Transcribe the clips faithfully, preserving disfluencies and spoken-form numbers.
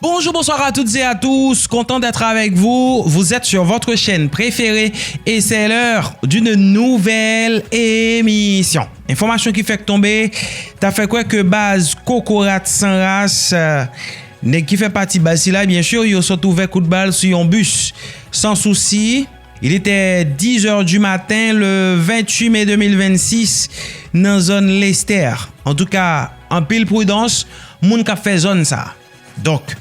Bonjour, bonsoir à toutes et à tous, content d'être avec vous. Vous êtes sur votre chaîne préférée et c'est l'heure d'une nouvelle émission. Enfòmasyon ki fèk tonbe, ta fè kwè ke baz Kokorat San Ras, euh, nèg ki fè pati baz sila, byen si, yo sot ouvè kout bal sou yon bis. Sans Souci, il était dix heures du matin, le vingt-huit mai deux mille vingt-six, nan zòn Lestè. Antouka, anpil pridans, moun k ap fè zòn sa. Donk,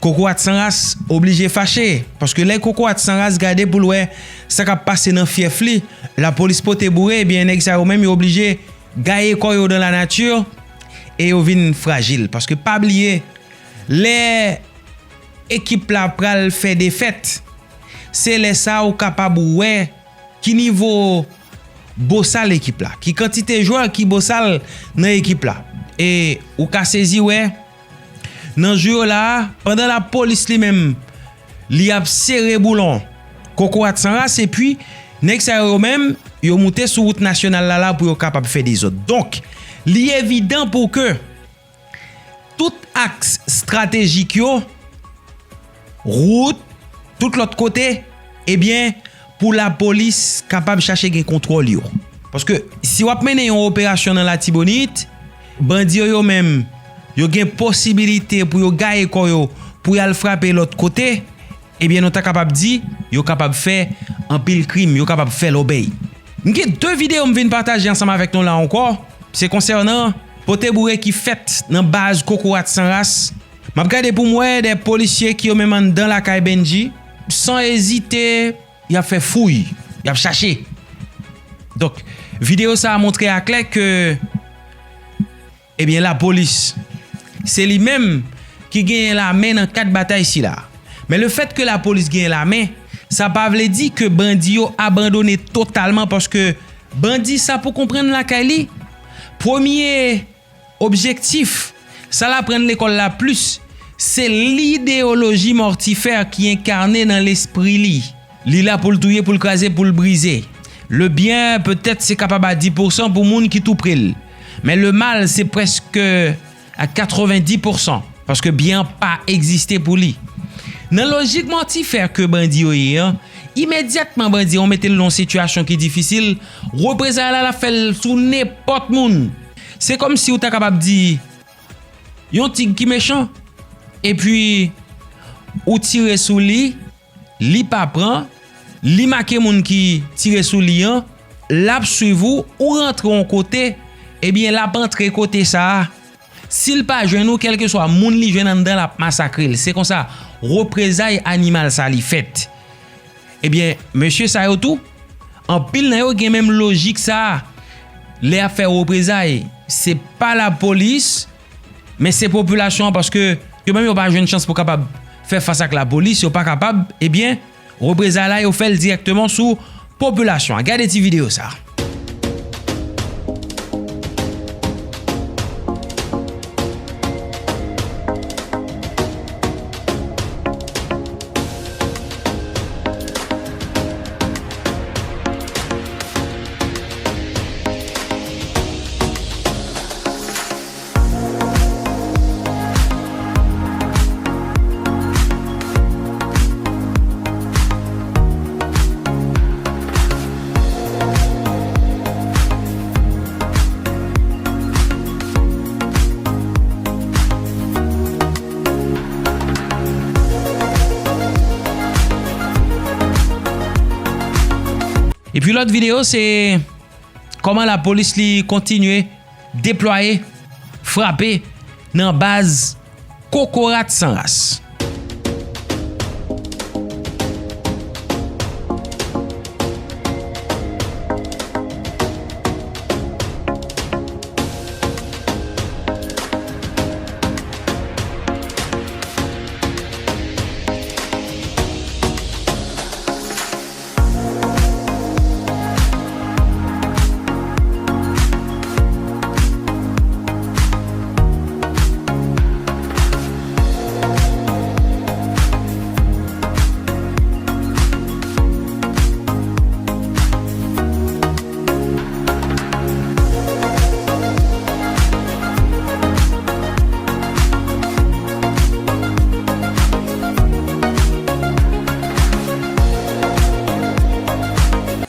Kokorat San Ras oblije fache, paske lè Kokorat San Ras gade pou l wè sa k ap pase nan fyèf li, lapolis pote boure, ebyen, nèg sa yo menm, yo oblije gaye kò yo dan lanati e yo vin frajil. Paske pa bliye, lè ekip la pral fè defèt, se lè sa a ou kapab wè ki nivo bosal ekip la, ki kantite jwè ki bosal nan ekip la. E ou ka sezi wè, nan jou yo la a, pandan lapolis li menm, li ap sere boulon Kokorat San Ras, epi nèg sa yo menm, yo moute sou wout nasyonal la, la pou yo kapab fè dezòd. Donk, li evidan pou ke tout aks estratejik yo, wout, tout lòt kote, ebyen, pou lapolis kapab chache gen kontwòl yo. Paske si w ap mennen yon operasyon nan Latibonit, bandi yo, yo menm, yo gen posibilite pou yo gaye kò yo, pou y al frape lòt kote, ebyen, nou ta kapab di, yo kapab fè anpil krim, yo kapab fè lòbèy. M gen de videyo m vin pataje ansanm avèk nou la ankò. Se konsènan pote boure ki fèt nan baz Kokorat San Ras. M ap gade pou m wè de polisye ki yo menm anndan lakay Bendji, san ezite, y ap fè fouy, y ap chache. Donk, videyo sa a montre aklè ke, ebyen, lapolis, se li menm ki genyen lamen nan kad batay sila. Men lefètke lapolis genyen lamen, sa pa vle di ke bandi yo abandone totalman, paske bandi sa pou konprann lakay li, premye objektif, sa l aprann lekòl la plis, se lideyoloji mòtifè ki enkane nan lespri li. Li la pou l touye, pou l kraze, pou l brize. Le byen, petèt, se kapab a dis pousan pou moun ki tou pre l. Men le mal, se prèske a katrevendis pousan, paske byen an pa egziste pou li. Nan lojik mòtifè ke bandi yo ye an, imedyatman bandi an mete l nan yon sitiyasyon ki difisil, reprezay la, l ap fè l sou nenpòt moun. Se kòmsi w ta kapab di, yon tig ki mechan, epi ou tire sou li, li pa pran, li make moun ki tire sou li an, l ap swiv ou, ou rantre yon kote, ebyen, l ap antre kote sa a. Si l pa jwenn ou, kèlkeswa moun li jwenn anndan, l ap masakre l. Se konsa, reprezay animal sa li fèt. Ebyen, mesye sa yo tou, anpil nan yo gen menm lojik sa a. Lè y ap fè reprezay, se pa lapolis, men se popilasyon an, paske yo menm yo pa jwenn chans pou kapab fè fas ak lapolis, yo pa kapab, ebyen, reprezay la, yo fè l dirèkteman sou popilasyon an. Gade ti videyo sa a. Epi lòt videyo, se kòman lapolis li kontinye deplwaye, frape nan baz Kokorat San Ras.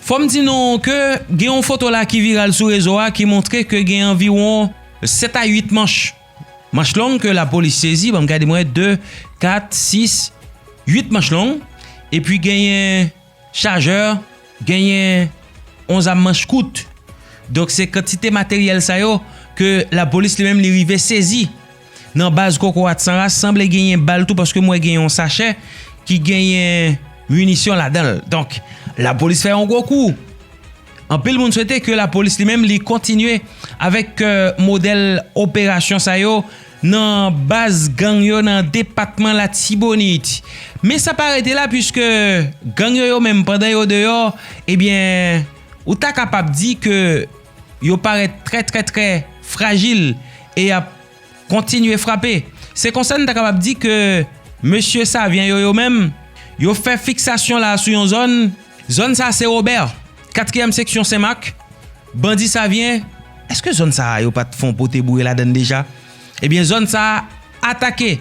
Fò m di nou ke gen yon foto la ki viral sou rezo a ki montre ke gen anviwon sèt a uit manch. Manch long ke lapolis sezi, ban m gade mwen, de, kat, sis, uit manch long. Epi genyen chajè, genyen yon zam manch kout. Donk se kantite materyèl sa yo ke lapolis li menm li rive sezi. Nan baz Kokorat San Ras, sanble genyen bal tou, paske m wè genyen yon sachè ki genyen minisyon ladan l. Donk, lapolis fè yon gwo kou. Anpil moun swete ke lapolis li menm li kontinye avèk, euh, modèl operasyon sa yo nan baz gang yo nan depatman Latibonit. Men sa pa rete la, piske gang yo, yo menm, pandan yo deyò, ebyen, ou ta kapab di ke yo parèt trè, trè, trè frajil e y ap kontinye frape. Se konsa n ta kapab di ke mesye Savyen yo, yo menm, yo fè fiksasyon la sou yon zòn. Zòn sa se Wobè, katriyèm seksyon Senmak. Bandi Savyen, èske zòn sa a yo pa t fè yon pote boure ladan l deja? Ebyen, zòn sa a atake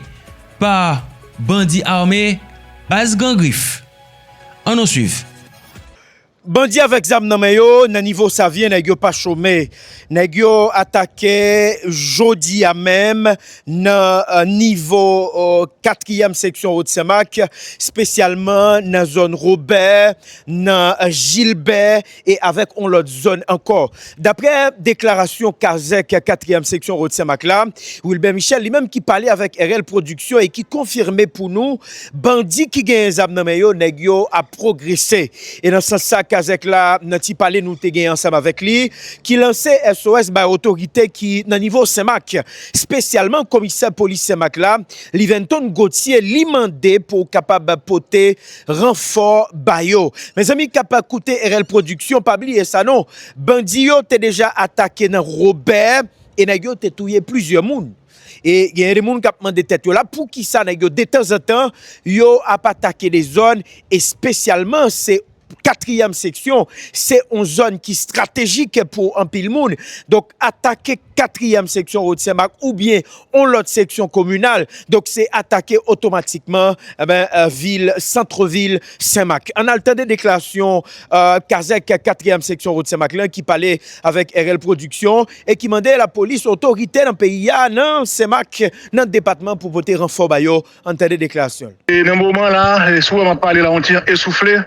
pa bandi ame, baz Gran Grif. Ann nou swiv. Bandi avèk zam nan men yo nan nivo Savyen, nèg yo pa chome. Nèg yo atake jodi a menm nan, eh, nivo, eh, katriyèm seksyon Wot Senmak, espesyalman nan zòn Wobè, nan, eh, Jilbè e avèk yon lòt zòn ankò. Daprè deklarasyon kazèk katriyèm seksyon Wot Senmak la, Wilbert Michel, li menm ki pale avèk R L Production e ki konfime pou nou, bandi ki genyen zam nan men yo, nèg yo ap pwogrese. E nan sans sa, kazèk la, nan ti pale nou te gen ansanm avèk li, ki lanse S O S bay otorite ki nan nivo Senmak, espesyalman komisè polis Senmak la, Liventon Gauthier, li mande pou w kapab pote ranfò ba yo. Mezanmi k ap koute R L Production, pa bliye sa non, bandi yo te deja atake nan Wobè e nèg yo te touye plizyè moun. E genyen de moun k ap mande tèt yo la, poukisa nèg yo detanzantan yo ap atake de zòn, espesyalman se katriyèm seksyon, se yon zòn ki estratejik pou anpil moun. Donk, atake katriyèm seksyon Wot Senmak oubyen yon lòt seksyon kominal, donk se atake otomatikman, eh ben, eh, vil, sant vil Senmak. Ann al tande deklarasyon, eh, kazèk katriyèm seksyon Wot Senmak lan ki pale avèk R L Production e ki mande lapolis, otorite nan peyi a, nan Senmak, nan depatman pou pote ranfò ba yo. Ann tande deklarasyon l. E nan moman la, e, si w wè m ap pale la, yon ti jan esoufle.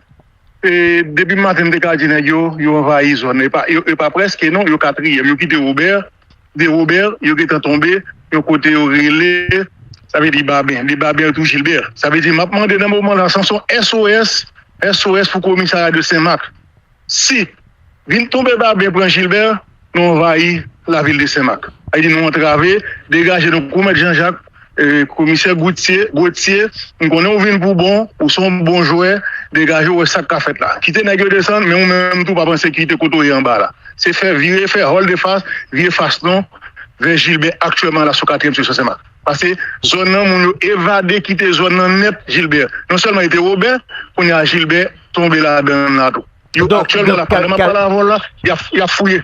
E depi maten, m te ka di nèg yo, yo anvayi zòn. E pa, yo, e pa prèske, non, yo katriyèm. Yo kite Wobè, de Wobè, yo gentan tonbe, yon kote yo rele, sa vle di Baben. De Baben, yo tou Jilbè. Sa vle di, m ap mande nan moman la, sa se yon S O S, S O S pou komisarya de Senmak. Si vin tonbe Baben pran Jilbè, nou anvayi lavil de Senmak. Sa vle di nou antrave, degaje nou kou Mèt Janjak, e, komisè Goutye, Gotye, m konnen w vin pou bon, ou se yon bon jwè, degaje w wè sa k ka fèt la. Kite nèg yo desann, men ou menm tou pa pran sekirite kote w ye anba la. Se fè vire, fè vòl de fas, vire fas nou vè Jilbè aktyèlman la sou katriyèm seksyon Senmak. Paske zòn nan, moun yo evade kite zòn nan nèt Jilbè. Non sèlman li te Wobè, kounye a Jilbè tonbe ladan l la tou. Yo aktyèlman la, pandan m ap pale avè w la, y ap, y ap fouye.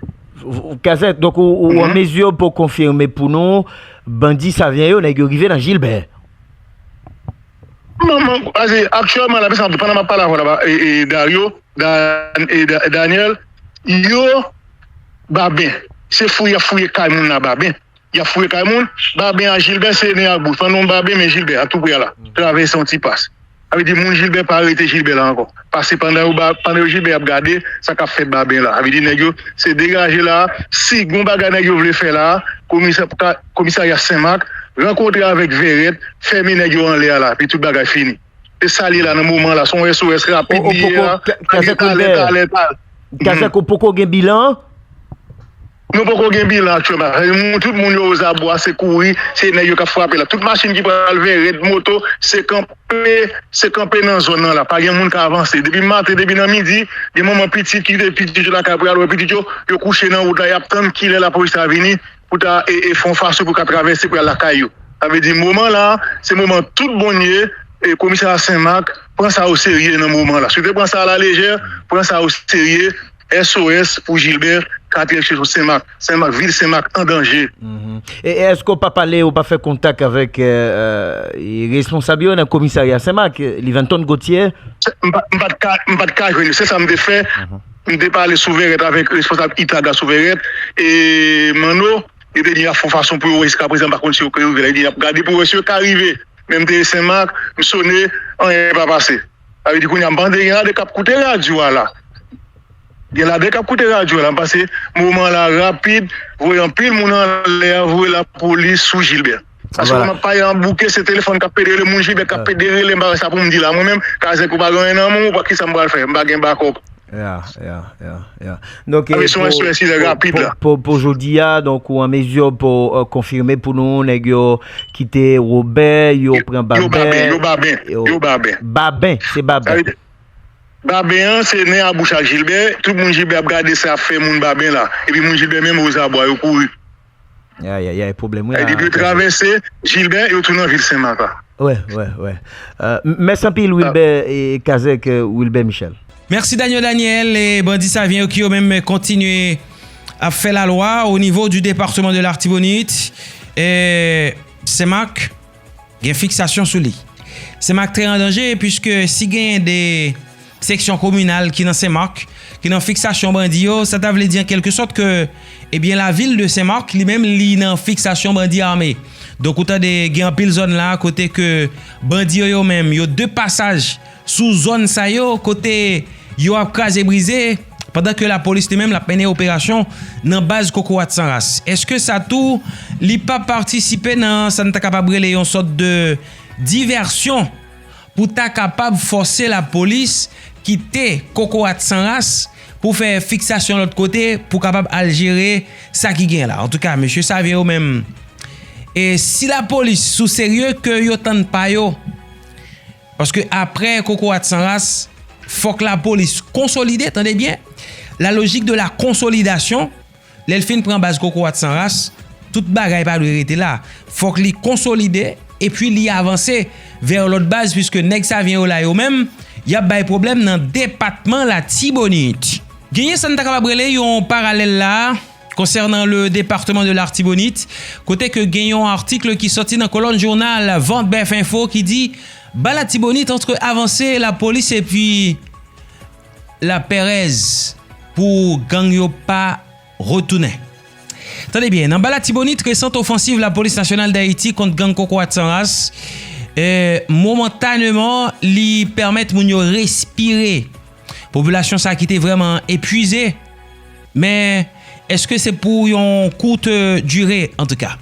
Kazèk, donk ou, ou an mezi pou konfime pou nou, bandi Savyen yo, nèg yo rive nan Jilbè. Manman, pase aktyèlman la, pandan m ap pale avè w la, e, e, Dario, Dan-, e, Da-, Daniel, yo, Baben, se fouye y ap fouye kay moun la, Baben. Y ap fouye kay moun. Baben a Jilbè, se nen ak bouch. Pandan w Baben, men Jilbè, a tou prè a la. Travèse yon ti pas. Sa vle di, moun Jilbè pa rete Jilbè la ankò. Paske pandan yo ba, pandan yo Jilbè y ap gade sa k ap fèt Baben la. Sa vle di, nèg yo, se degaje la. Si gon bagay nèg yo vle fè la, komisè-, ka-, komisarya Senmak, rankontre avèk Vèrèt, fèmen nèg yo anlè a la, epi tout bagay fini. Se sa l ye la nan moman la, se yon S O S rapid li ye la. Kazèk, ou poko gen bilan? Nou poko gen bilan aktyèlman. Tout moun yo ozabwa, se kouri, se nèg yo k ap frape la. Tout machin ki pral Vèrèt, moto, se kanpe, se kanpe nan zòn nan la. Pa gen moun ka avanse. Depi maten, depi nan midi, gen manman pitit ki kite pitit yo lakay pou y al wè pitit yo, yo kouche nan wout la, y ap tann kilè lapolis la vini pou ta, e, e, fè yon fason pou ka travèse pou y al lakay yo. Sa vle di moman la, se moman tout bon ye, e, komisarya Senmak pran sa o serye nan moman la. Si w te pran sa alalejè, pran sa o serye, S O S pou Jilbè, katriyèm seksyon Senmak, Senmak, vil Senmak an danje. Mhm. E, e èske w pa pale, ou pa fè kontak avèk, e, e, responsab yo nan komisarya Senmak, Liventon Gauthier? Se, m pa, m pa t ka, m pa t ka jwenn yo. Se sa m te fè. Mhm. M te pale sou Vèrèt avèk responsab Itaga sou Vèrèt, e Manno, yo te di y ap fè yon fason pou yo wè jiskaprezan, m pa konn si yo ka rive la. Yo di y ap gade pou wè si yo ka rive. Men m te Sen Mak, m sone, anyen pa pase. Sa vle di kounye a m panse gen lade k ap koute radyo a la. Gen lade k ap koute radyo a la, m panse moman la rapid, voye anpil moun anlè, voye lapolis sou Jilbè. Paske m ap pale an bouke, se telefòn k ap pede rele, moun Jilbè k ap pede rele, m pa wè sa pou m di la. Mwen menm, Kazèk, ou pa gen anyen nan men w, ou pa kisa m pral fè, m pa gen bakòp. Ya, ya, ya, ya. Donk, eh, pou, pou, pou, pou jodi a, donk, ou an mezi pou, eh, konfime pou nou, nèg yo kite Wobè, yo pran Baben. Yo Baben, yo Baben, yo Baben. Baben, se Baben. Baben an, se nen a bouch ak Jilbè. Tout moun Jilbè ap gade sa ap fè moun Baben la. Epi moun Jilbè menm, ozabwa, yo kouri. Ay, ay, ay, pwoblèm, wi. Ay, depi yo travèse Jilbè, yo tounen an vil Senmak la. Wè, wè, wè. Euh, m-, mèsi anpil, Wilbè, e Kazèk, euh, Wilbè Michel. Mèsi, Daniel Daniel, e bandi Savyen yo ki yo menm kontinye ap fè lalwa o nivo di depatman de Latibonit. E Senmak gen fiksasyon sou li. Senmak trè an danje, piske si genyen de seksyon kominal ki nan Senmak, ki nan fiksasyon bandi yo, sa ta vle di an kèlke sòt ke, ebyen, lavil de Senmak, li menm, li nan fiksasyon bandi ame. Donk, ou tande, gen anpil zòn la, kote ke bandi yo, yo menm, yo de pasaj sou zòn sa yo, kote yo ap kraze brize, pandan ke lapolis, li menm, l ap mennen operasyon nan baz Kokorat San Ras. Èske sa tou, li pa patisipe nan sa n ta kapab rele yon sòt de divèsyon pou ta kapab fòse lapolis kite Kokorat San Ras pou fè fiksasyon lòt kote pou kapab al jere sa ki gen la. Antouka, mesye Savyen yo menm, e si lapolis sou serye ke yo tann pa yo, paske apre Kokorat San Ras, fòk lapolis konsolide, tande byen, la logique de la consolidation, lè l fin pran baz Kokorat San Ras, tout bagay pa dwe rete la. Fòk li konsolide epi li avanse vè lòt baz, piske nèg Savyen yo la yo menm, y ap bay pwoblèm nan depatman Latibonit. Genyen sa n ta kapab rele yon paralèl la, konsènan le département de l'Artibonite, kote ke gen yon atik ki sòti nan kolòn jounal Vant Bèf Enfo ki di, ba Latibonit antre avanse lapolis epi lapèrèz pou gang yo pa retounen. Tande byen, nan ba Latibonit, resant ofansiv Lapolis Nasyonal Dayiti kont gang Kokorat San Ras, eh, momantaneman, li pèmèt moun yo respire. Popilasyon sa ki te vrèman epwize, men èske se pou yon kout dire, antouka?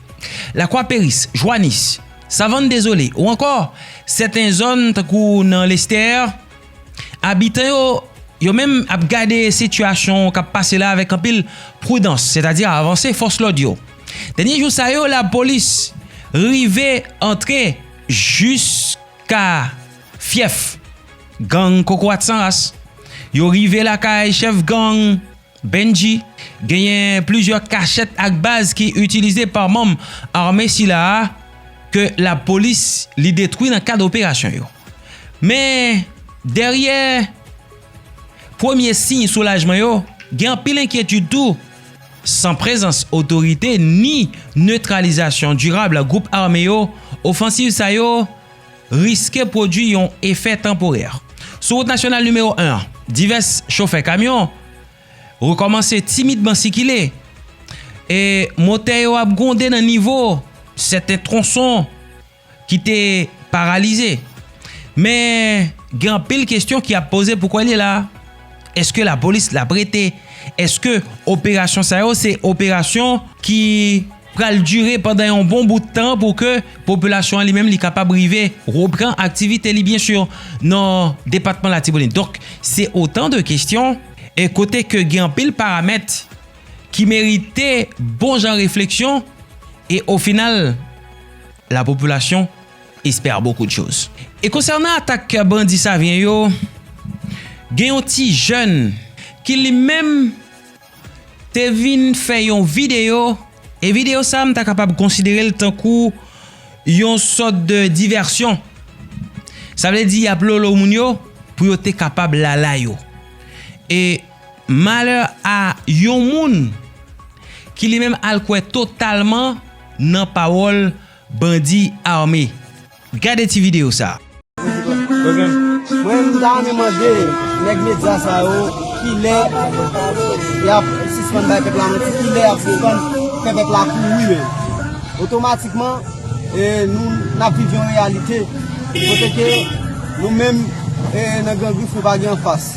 Lakwa Peris, Jwanis, Savann Dezole, ou ankò sèten zòn, tankou nan Lestè, abitan yo, yo menm ap gade sitiyasyon k ap pase la avèk anpil pridans, sètadi avanse fòs lòd yo. Dènye jou sa yo, lapolis rive antre jiska fyèf gang Kokorat San Ras. Yo rive lakay chèf gang Bendji. Genyen plizyè kachèt ak baz ki itilize pa manm ame sila a ke lapolis li detwi nan kad operasyon yo. Men, dèyè premye siy soulajman yo, gen anpil enkyetid tou. San prezans otorite ni netralizasyon dirab gwoup ame yo, ofansiv sa yo riske pwodui yon efè tanporè. Sou wout nasyonal nimewo en an, divès chofè kamyon rekòmanse timidman sikile, e motè yo ap gwonde nan nivo sèten twonson ki te paralize. Men, gen anpil kesyon ki ap poze poukwa li la. Èske lapolis l ap rete? Èske operasyon sa yo se operasyon ki pral dire pandan yon bon bout tan pou ke popilasyon an li menm li kapab rive reprann aktivite li, byen si, nan depatman Latibonit? Donk, se otan de kesyon, e kote ke gen anpil paramèt ki merite bon jan refleksyon, e o final, lapopilasyon espère beaucoup de choses. E konsènan atak bandi Savyen yo, gen yon ti jèn ki li menm te vin fè yon videyo, e videyo sa a, m ta kapab konsidere l tankou yon sòt de divèsyon. Sa vle di, y ap lolo moun yo pou yo te kapab lala yo. E malè a yon moun ki li menm al kwè totalman nan pawòl bandi ame. Gade ti videyo sa a. Mwen, m ta renmen mande nèg medya sa yo, Kilè y ap sispann bay pèp la manti? Kilè y ap sispann fè pèp la kouri menm? Otomatikman, e, nou n ap viv yon reyalite kote ke nou menm, e, nan Gran Grif, nou pa gen anfas.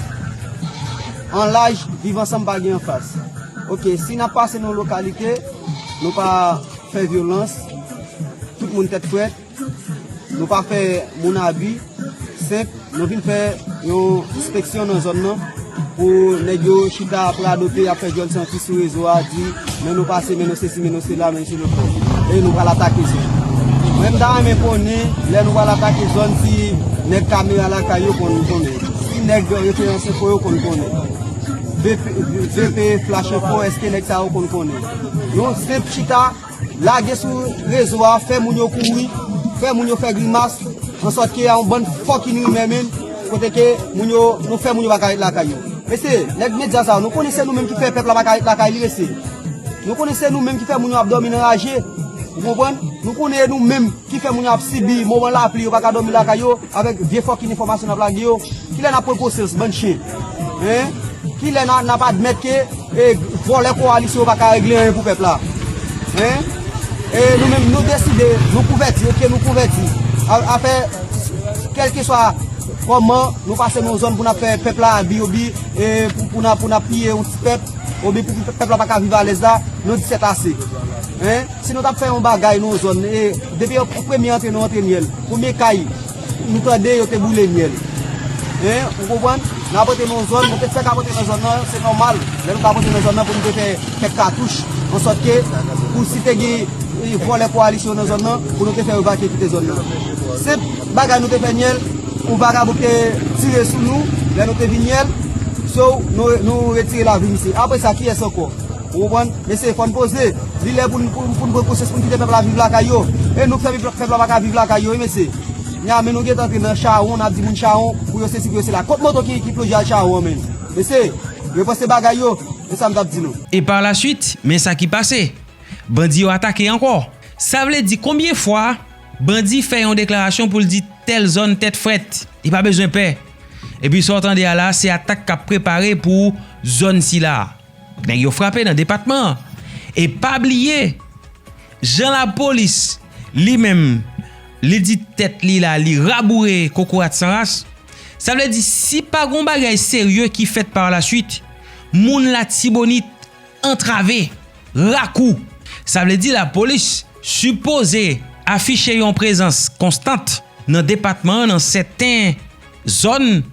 An laj, viv ansanm pa gen anfas. Oke, si n ap pase nan yon lokalite, nou pa fè vyolans, tout moun tèt frèt, nou pa fè moun abi, senp, nou vin fè yon enspeksyon nan zòn nan pou nèg yo chita ap radote, y ap fè djòl santi sou rezo a, di, men nou pase, men nou sesi, men nou sela, men nou se lòt bò. E nou pral atake zòn. Mwen, m ta renmen konnen, lè nou pral atake zòn, si nèg kamera lakay yo konn konnen. Si nèg referans enfo yo konn konnen. V P, V P Flash Info, èske nèg sa yo konn konnen? Yon senp chita, lage sou rezo a, fè moun yo kouri, fè moun yo fè grimas, ansòt ke a yon bann fucking rimè menm, kote ke moun yo, nou fè moun yo pa ka ret lakay yo. Mesye, nèg medya sa yo, nou konnen se nou menm ki fè pèp la pa ka ret lakay li, mesye. Nou konnen se nou menm ki fè moun yo ap dòmi nan raje. Ou konprann? Nou konnen e nou menm ki fè moun yo ap sibi moman lapli, yo pa ka dòmi lakay yo, avèk vye fucking enfòmasyon n ap lage yo. Kilè n ap pran konsyans, bann chen? Hein? Kilè n a, n ap admèt ke, e, vòlè kowalisyon yo pa ka regle anyen pou pèp la? Hein? E nou menm, nou deside, nou konvèti, oke, nou konvèti. A, afè, kèlkeswa kòman nou pase nan yon zòn pou n ap fè pèp la abi obi, e, pou, pou n ap, pou n ap piye yon ti pèp, obi pou pèp la pa ka viv alèz la, nou di sètase. Hein? Si nou t ap fè yon bagay nan yon zòn, e, depi premye antre nou antre myèl, premye kay, nou tande yo te boule myèl. Hein? Ou konprann? N ap antre nan yon zòn, nou te fèk ap antre nan zòn nan, se nòmal. Lè nou t ap antre nan zòn nan pou nou te fè kèk katouch, ansòt ke pou si te gen, e, vòlè kowalisyon nan zòn nan, pou nou te fè yo vakye kite zòn nan. Senp bagay nou te fè myèl, yon vagabon te tire sou nou, lè nou te vin myèl, so, nou, nou retire lavi misye. Apre sa, kiyès ankò? Ou konprann? Mesye, fò n poze. Li lè pou n, pou, pou n pran konsyans, pou n kite pèp la viv lakay yo. E nou k fè pèp, pèp la pa ka viv lakay yo, wi, mesye. Nya, men nou gentan antre nan chawon, n ap di moun chawon, pou yo sesi, pou yo sela. Kot moto ki, ki plonje al chawon an menm? Mesye, repanse bagay yo, se sa m t ap di nou. E pa la swit, men sa ki pase. Bandi yo atake ankò. Sa vle di konbyen fwa bandi fè yon deklarasyon pou l di tèl zòn tèt frèt, li pa bezwen pè. Epi sa w tande a la, se atak k ap prepare pou zòn sila. Nèg yo frape nan depatman an. E pa bliye, jan lapolis, li menm, li di tèt li la, li raboure kokorat san ras. Sa vle di, si pa gon bagay serye ki fèt pa la swit, moun Latibonit antrave, rakou. Sa vle di lapolis sipoze afiche yon prezans konstant nan depatman an, nan sèten zòn,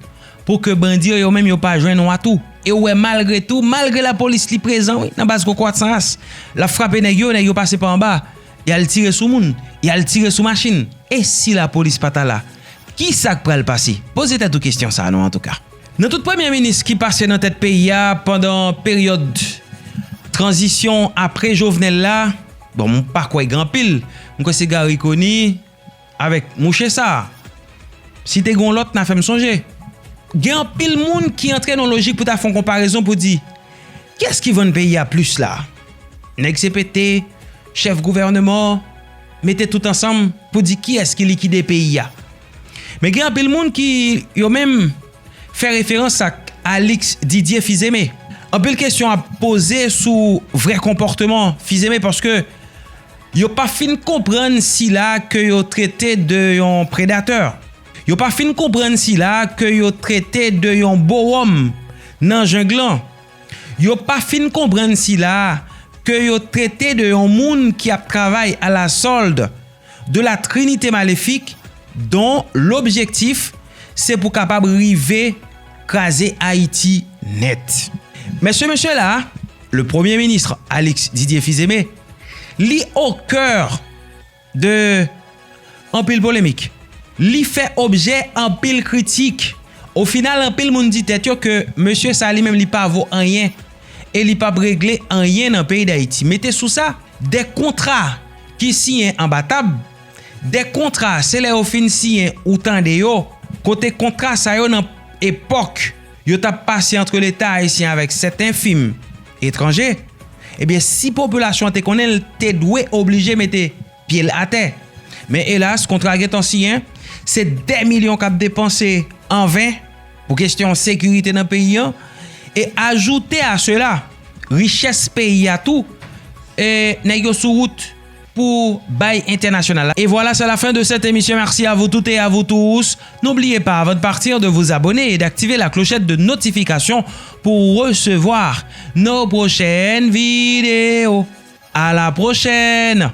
pou ke bandi yo, yo menm yo pa jwenn yon atou. E ou wè, malgre tou, malgre lapolis li prezan, wi, nan baz kokorat san ras, l ap frape nèg yo, nèg yo pase pa anba, y al tire sou moun, y al tire sou machin. E si lapolis pa ta la, ki sa k pral pase? Poze tèt ou kesyon sa a non, antouka. Nan tout premye minis ki pase nan tèt peyi a pandan peryòd tranzisyon apre Jovenel la, bon, m pa kwè gen anpil. M kwè se Garry Conille avèk mouche sa a. Si te gen yon lòt, n a fè m sonje. Gen anpil moun ki antre nan lojik pou ta fè yon konparezon pou di, kiyès ki vann peyi a plis la? Nèg C P T, chèf gouvèneman, mete tout ansanm pou di kiyès ki likide peyi a. Men gen anpil moun ki, yo menm, fè referans ak Alix Didier Fils-Aimé. Anpil kesyon ap poze sou vrè konpòtman Fils-Aimé paske yo pa fin konprann sila ke yo trete de yon predatè. Yo pa fin konprann sila ke yo trete de yon bowòm nan jeng lan. Yo pa fin konprann sila ke yo trete de yon moun ki ap travay à la solde de la trinité maléfique dont l'objectif se pou kapab rive kraze Ayiti nèt. Men se mesye la, le premye minis Alix Didier Fils-Aimé, li o kè de anpil polemik. Li fè objè anpil kritik. O final, anpil moun di tèt yo ke mesye sa li menm li pa vo anyen e li p ap regle anyen nan peyi Dayiti. Mete sou sa, de kontra ki siyen anba tab, de kontra se lè yo fin siyen ou tande yo, kote kontra sa yo nan epòk yo t ap pase antre Leta ayisyen avèk sèten fim etranje, ebyen, si popilasyon an te konnen, l te dwe oblije mete pye l atè. Men elas, kontra gentan siyen, se dè milyon k ap depanse anven pou kesyon sekirite nan peyi an. E ajoute à cela, richès peyi a tou, e nèg yo sou wout pou bay entènasyonal la. Et voilà, c'est la fin de cette émission. Merci à vous toutes et à vous tous. N'oubliez pas, avant de partir, de vous abonner et d'activer la clochette de notification pour recevoir nos prochaines vidéos. À la prochaine!